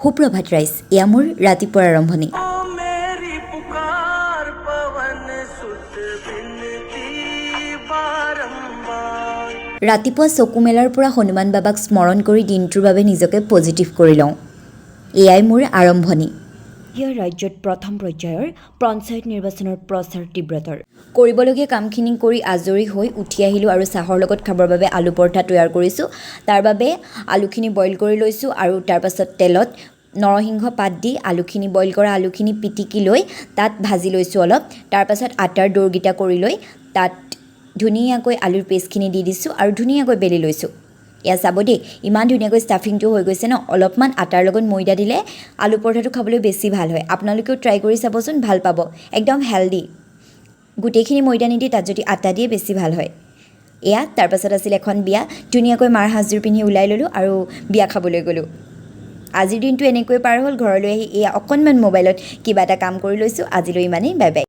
সুপ্ৰভাত ৰাইজ, এয়া মোৰ ৰাতিপুৱাৰ আৰম্ভণি। मेरी पुकार, पवन सुत बिनती बारंबार। ৰাতিপুৱা চকু মেলাৰ পৰা হনুমান বাবাক স্মৰণ কৰি দিনটোৰ বাবে নিজকে পজিটিভ কৰি লওঁ। এয়াই মোৰ আৰম্ভণি। ইয়াৰ ৰাজ্যত প্ৰথম পৰ্যায়ৰ পঞ্চায়ত নিৰ্বাচনৰ প্ৰচাৰ তীব্ৰতৰ। কৰিবলগীয়া কামখিনি কৰি আজৰি হৈ উঠি আহিলোঁ আৰু চাহৰ লগত খাবৰ বাবে আলু পৰঠা তৈয়াৰ কৰিছোঁ। তাৰ বাবে আলুখিনি বইল কৰি লৈছোঁ আৰু তাৰপাছত তেলত নৰসিংহ পাত দি আলুখিনি, বইল কৰা আলুখিনি পিটিকি লৈ তাত ভাজি লৈছোঁ অলপ। তাৰপাছত আটাৰ দৌৰকেইটা কৰি লৈ তাত ধুনীয়াকৈ আলুৰ পেষ্টখিনি দি দিছোঁ আৰু ধুনীয়াকৈ বেলি লৈছোঁ। এয়া চাব দেই, ইমান ধুনীয়াকৈ ষ্টাফিংটো হৈ গৈছে ন? অলপমান আটাৰ লগত ময়দা দিলে আলু পৰঠাটো খাবলৈ বেছি ভাল হয়। আপোনালোকেও ট্ৰাই কৰি চাবচোন, ভাল পাব। একদম হেল্ডি। গোটেইখিনি ময়দা নিদি তাত যদি আটা দিয়ে বেছি ভাল হয়। এয়া তাৰপাছত আছিল এখন বিয়া। ধুনীয়াকৈ মাৰ সাজযোৰ পিন্ধি ওলাই ল'লোঁ আৰু বিয়া খাবলৈ গ'লোঁ। আজিৰ দিনটো এনেকৈ পাৰ হ'ল। ঘৰলৈ আহি এয়া অকণমান মোবাইলত কিবা এটা কাম কৰি লৈছোঁ। আজিলৈ ইমানেই, বাই বাই।